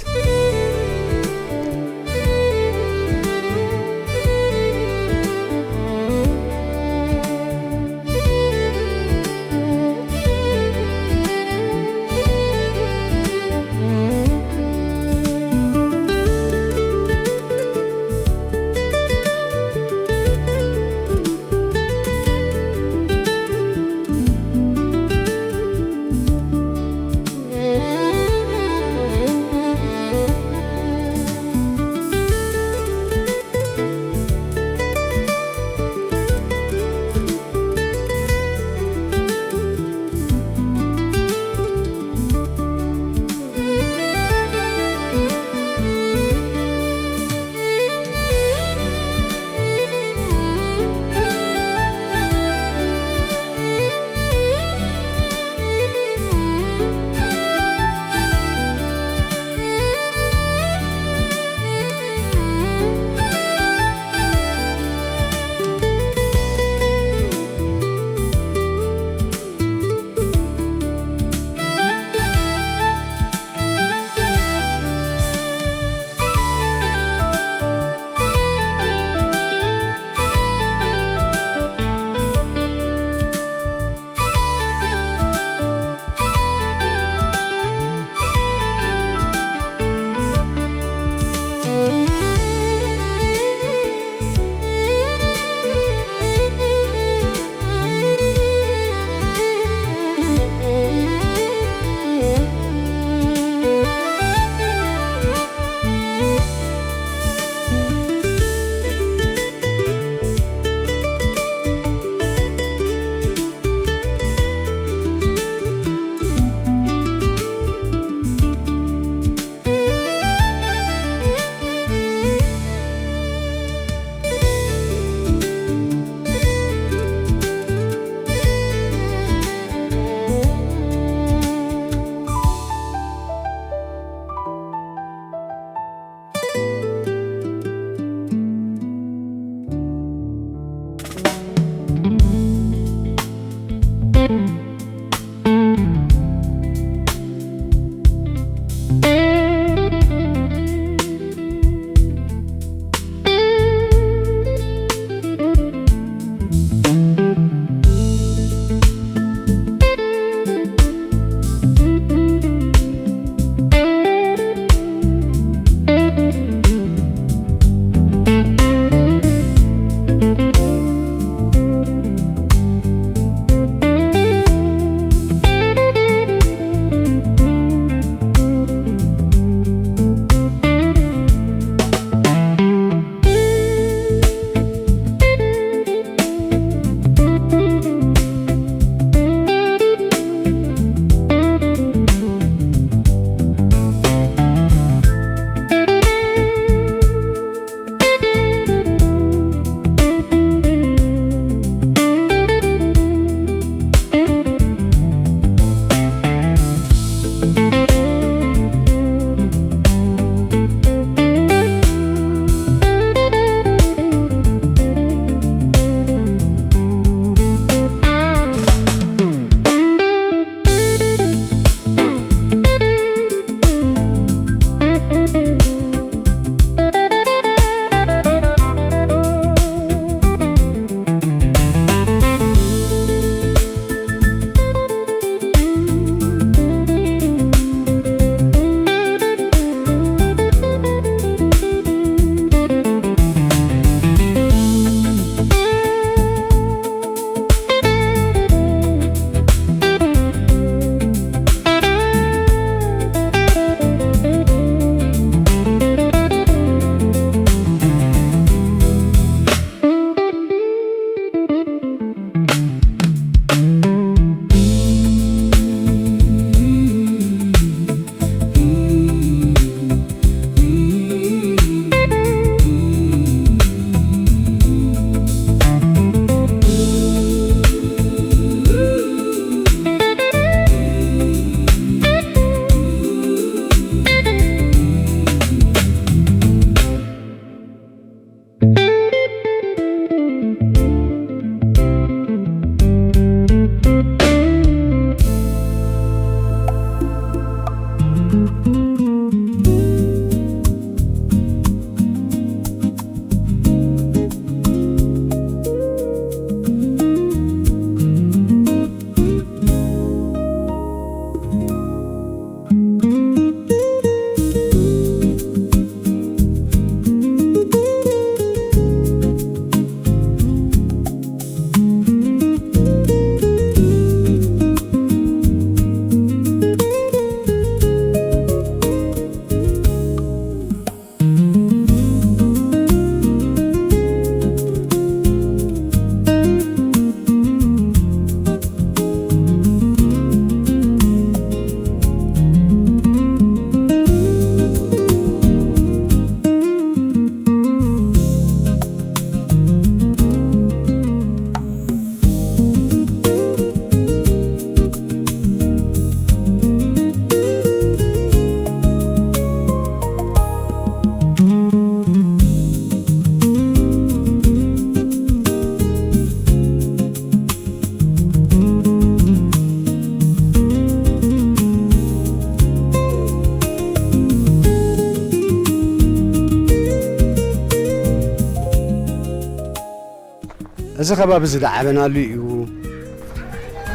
እዚ ከባቢ እዚ ደዓበናሉ እዩ።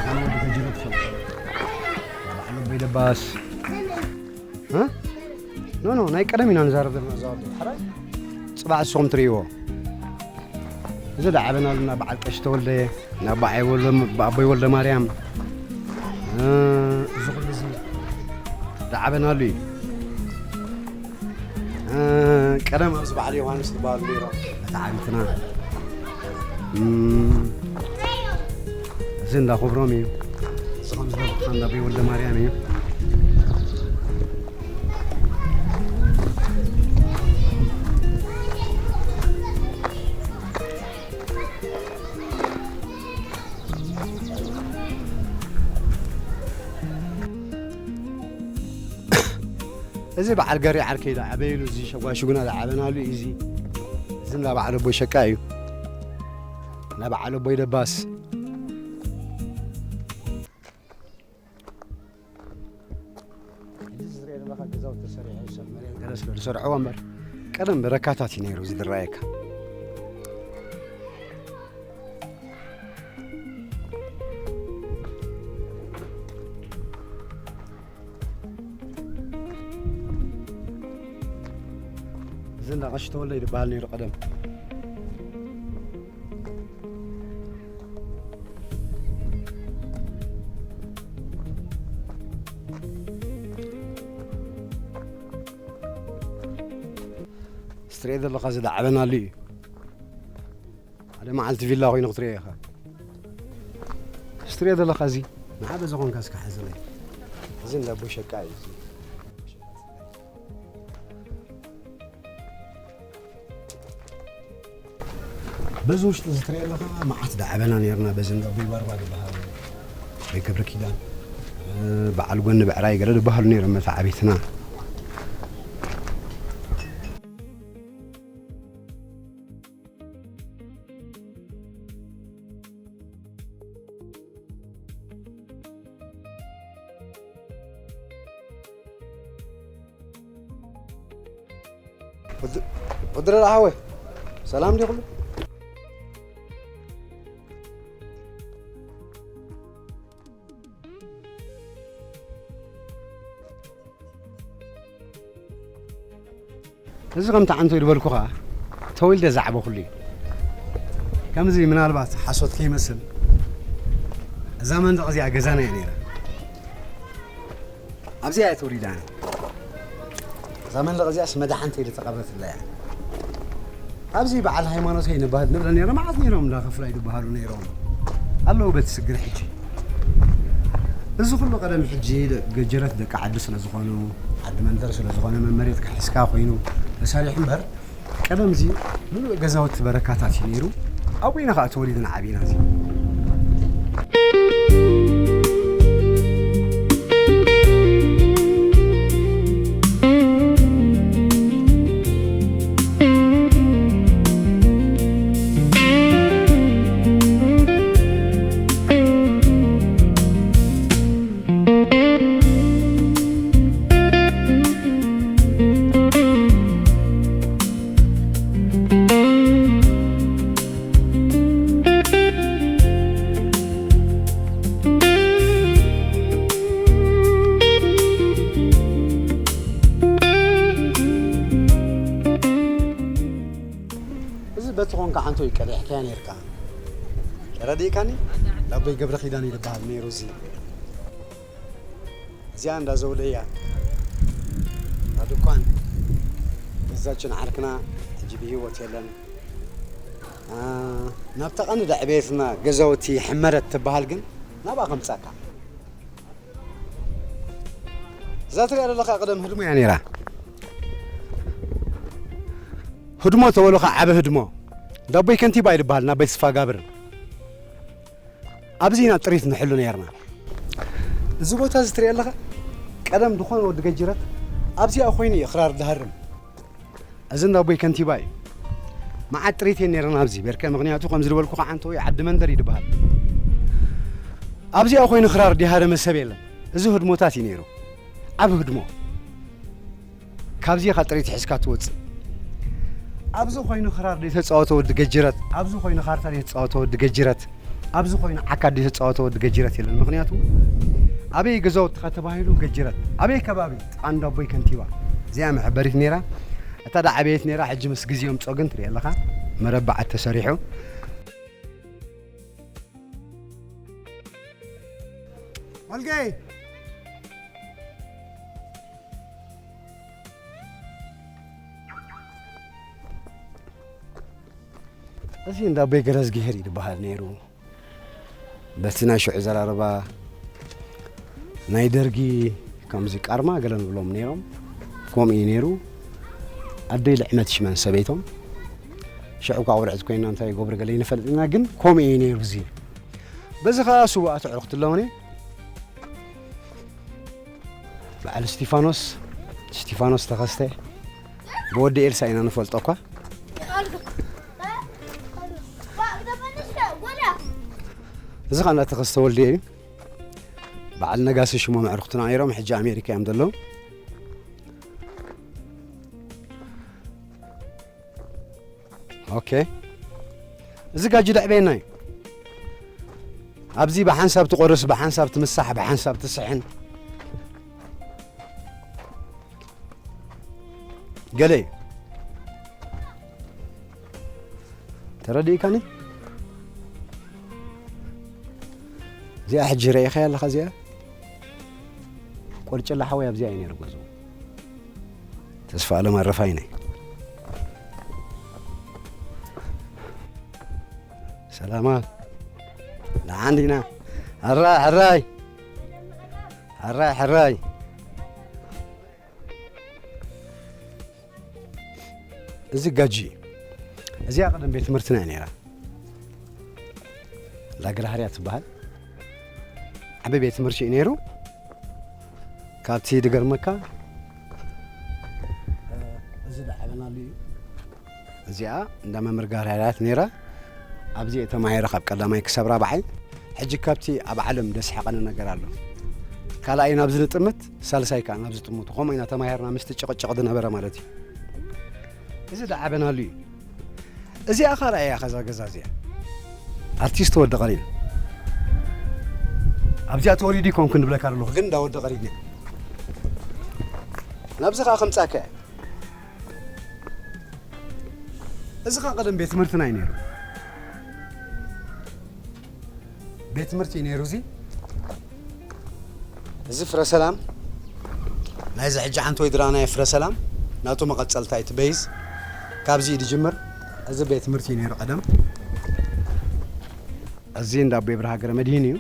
ኣነ ወዲ ገጀረት ፈልጦ። በዓል ኣቦይ ደባስ። እ? ኖ፣ ኖ፣ ናይ ቀደም ኢና ንዛረብ ዘለና፣ እዛ ወዲ። ሕራይ? ጽባሕ ንስኹም ትርእይዎ። እዚ ደዓበናሉ እና በዓል ቀሺ ተወልደ፣ እና በዓይ ወልደ፣ ኣቦይ ወልደ ማርያም። እ፣ እዚ ኩሉ እዚ ደዓበናሉ እዩ። እ፣ ቀደም ኣብዚ በዓል ዮሃንስ ዝበሃሉ ነይሮም። እታ ዓቢትና። እም፣ እዚ እንዳ ክብሮም እዩ። እዚ ከም ዝበልኩኻ እንዳ ኣቦይ ወልደ ማርያም እዩ። እዚ በዓል ገሪ ዓርከይ ዳ ኣበይሉ፣ እዚ ሸጓሽጉና ዳ ዓበናሉ እዩ። እዚ፣ እዚ እንዳ በዓል ኣቦይ ሸቃ እዩ። እንዳ በዓል ኣቦይ ደባስ። እዚ ዝረአ ዘለኻ ገዛውቲ ተሰሪሑ፣ ሰብ መሬት ገለ ስለ ዝሰርዕዎ እምበር፣ ቀደም በረካታት እዩ ነይሩ እዚ ዝረኣየካ። እዚ እንዳ ቀሺ ተወልደ ይበሃል ነይሩ ቀደም። ስትሬት ዘለኻ ዝለዓበናሉ እዩ። ሓደ መዓልቲ ቪላ ኮይኑ ክትሪኦ ኢኻ። ስትሬት ዘለኻ እዚ ንዓ በዚ ኾንካ እስከ ሓዘለይ። እዚ እንዳ ኣቦይ ሸቃ እዩ። በዚ ውሽጢ እዚ ትሪኦ ኣለኻ፣ መዓት ደዓበና ነይርና። በዚ እንዳ ኣቦይ ባርባ ዝበሃል፣ ወይ ክብሪ ኪዳን፣ እ፣ በዓል ጎኒ ብዕራይ ገለ ዝበሃሉ ነይሮም መተዓቢትና። ወዲ-፣ ወዲ ረዳ ሓወይ፣ ሰላም ድዩ ኩሉ? እዚ ከምቲ ዓንቶ ዝበልኩኻ ተወልደ ዝዓበኹሉ እዩ። ከምዚ ምናልባት ሓሶት ከይመስል እዛ መንደቕ እዚኣ ገዛና እያ ነይራ። ኣብዚኣ እያ ተወሊዳ። እዛ መንደቕ እዚኣስ መድሓንተይ ዝተቐብረትላ እያ። ኣብዚ በዓል ሃይማኖተይ ንበሃል ንብለ ነይሮም፣ መዓት ነይሮም እንዳ ክፍላይ ዝበሃሉ ነይሮም ኣለዉ በቲ ስግር ሕጂ። እዚ ኩሉ ቀደም ሕጂ ደ-፣ ገጀረት ደቂ ዓዲ ስለ ዝኾኑ፣ ዓዲ መንደር ስለ ዝኾነ መመሬትካ ሒዝካ ኮይኑ ተሰሪሑ እምበር፣ ቀደም እዚ ምሉእ ገዛውቲ በረካታት እዩ ነይሩ። ኣብኡ ኢና ከዓ ተወሊድና ዓቢና እዚ። እዚ በቲ ኾንካ ዓንቶ ይቀሪሕካያ ነይርካ። ተረዲእካኒ? ላቦይ ገብረ ኪዳን እዩ ዝበሃል ነይሩ እዚ። እዚኣ እንዳ ዘውደ እያ። እታ ድኳን ገዛችን ዓርክና ሕጂ ብህይወት የለን። አ፣ ናብታ ቀንዲ ዕቤትና ገዛውቲ ሕመረት ትበሃል ግን ናብኣ ከምጻካ። እዛ ትሪኣ ዘለኻ ቀደም ህድሞ እያ ነይራ። ህድሞ ተበሉኻ ዓቢ ህድሞ። ዳቦይ ከንቲባ እዩ ዝበሃል ናብ ቤት ስፋ ጋብር። ኣብዚ ኢና ጥሪት ንሕሉ ነይርና። እዚ ቦታ እዚ ትሪኦ ኣለኻ? ቀደም ዝኾነ ወዲ ገጅረት ኣብዚኣ ኮይኑ እዩ ክራር ዝሃርም። እዚ እንዳ ኣቦይ ከንቲባ እዩ። መዓት ጥሪት እየን ነይረን ኣብዚ ቤርከ፣ ምኽንያቱ ከምዚ ዝበልኩ ከዓ እንተወይ ዓዲ መንደር እዩ ዝበሃል። ኣብዚኣ ኮይኑ ክራር ዲሃረመ ሰብ የለን። እዚ ህድሞታት እዩ ነይሩ። ዓብ ህድሞ። ካብዚ ኢኻ ጥሪት ሒዝካ ትወጽእ። ኣብዚ ኮይኑ ክራር ዘይተጻወተ ወዲ ገጅረት፣ ኣብዚ ኮይኑ ካርታ ዘይተጻወተ ወዲ ገጅረት፣ ኣብዚ ኮይኑ ዓካድ ዘይተጻወተ ወዲ ገጅረት የለን። ምኽንያቱ ኣበይ ገዛውትኻ ተባሂሉ ገጅረት፣ ኣበይ ከባቢ ጥቓ እንዳቦይ ከንቲባ፣ እዚኣ መሐበሪት ነይራ። እታ ዳ ዓበየት ነይራ፣ ሕጂ ምስ ግዜ ምጾ ግን ትርኢ ኣለኻ መረባዓት ተሰሪሑ። ወልገይ። እዚ እንዳ ኣቦይ ገረዝግሄር እዩ ዝበሃል ነይሩ። በቲ ናይ ሽዑ ዘራርባ ናይ ደርጊ ከምዚ ቃርማ ገለ ንብሎም ነይሮም። ከምኡ እዩ ነይሩ። ኣደይ ልዕመት ሽመን ሰበይቶም ሽዑ እኳ ቁርዕቲ ኮይና እንታይ ይገብሩ ገለ ይንፈልጥ ኢና፣ ግን ከምኡ እዩ ነይሩ። እዚ በዚ ኸዓ ስውኣት ኣዕሩኽቲ ኣለዉኒ። በዓል እስቲፋኖስ፣ እስቲፋኖስ ተኸስተ፣ ብወዲ ኤልሳ ኢና ንፈልጦ እኳ። እዚ ኸዓ እንዳ ተኸስተ ወልዴ እዩ። በዓል ነጋሲ ሽሞም ኣዕሩኽትና ነይሮም፣ ሕጂ ኣሜሪካ እዮም ዘለዉ። ኦኬ። እዚ ጋጂ ደዕበየና እዩ። ኣብዚ ብሓንሳብ ትቆርስ፣ ብሓንሳብ ትምሳሕ፣ ብሓንሳብ ትስሕን። ገለ እዩ። ተረዲእካኒ? እዚኣ ሕጂ ረኢኻያ ኣለኻ እዚኣ? ቆርጭላ ሓወይ ኣብዚኣ እዩ ነይሩ ገዝኡ። ተስፋ ኣለም ኣረፋይነ። ሰላማት። ደሓን ዲና? ሕራይ፣ ሕራይ። ሕራይ፣ ሕራይ። እዚ ጋጂ። እዚኣ ቀደም ቤት ትምህርትና እያ ነይራ። ላግላሃርያ ትበሃል። ዓቢ ቤት ትምህርቲ እዩ ነይሩ። ካብቲ ድገርመካ፣ እዚ ዳዕበናሉ እዩ። እዚኣ እንዳ መምህር ጋህርያት ነይራ። ኣብዚ እየ ተማሂረ ካብ ቀዳማይ ክሳብ ራብዓይ። ሕጂ ካብቲ ኣብ ዓለም ደስሓቐኒ ነገር ኣሎ። ካልኣይ ናብዚ ንጥምት፣ ሳልሳይ ከኣ ናብዚ ጥምቱ። ከምኡ ኢና ተማሂርና ምስቲ ጭቕጭቕ ዝነበረ ማለት እዩ። እዚ ዳዕበናሉ እዩ። እዚኣ ኻልኣይ እያ ኸዛ ገዛ እዚኣ። ኣርቲስት ወዲ ቐሪን። ኣብዚኣ ተወሊዱ ይኮንኩ ንብለካ ኣለኹ፣ ግን እንዳ ወዲ ቐሪን እያ። ናብዚ ኸኣ ከምጻካ እያ። እዚ ኸኣ ቀደም ቤት ትምህርትና እዩ ነይሩ። ቤት ትምህርቲ እዩ ነይሩ እዚ። እዚ ፍረ ሰላም፣ ናይዚ ሕጂ ሓንቲ ወይ ድራና ፍረ ሰላም፣ ናቱ መቐጸልታ እዩ እቲ በይዝ። ካብዚ እዩ ዝጅምር። እዚ ቤት ትምህርቲ እዩ ነይሩ ቀደም። እዚ እንዳ ኣቦይ ብርሃ ገረ መድህን እዩ።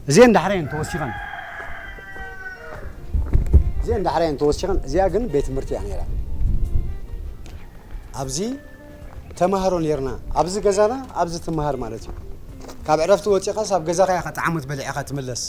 እዚአን ዳሕረን ተወሲኸን፣ እዚአን ዳሕረን ተወሲኸን፣ እዚኣ ግን ቤት ትምህርቲ እያ ነይራ። ኣብዚ ተማሃሮ ነይርና፣ ኣብዚ ገዛና፣ ኣብዚ ትመሃር ማለት እዩ። ካብ ዕረፍቲ ወፂኻስ ኣብ ገዛኻ ኢኻ ጥዓሞት በሊዕኻ ትምለስ።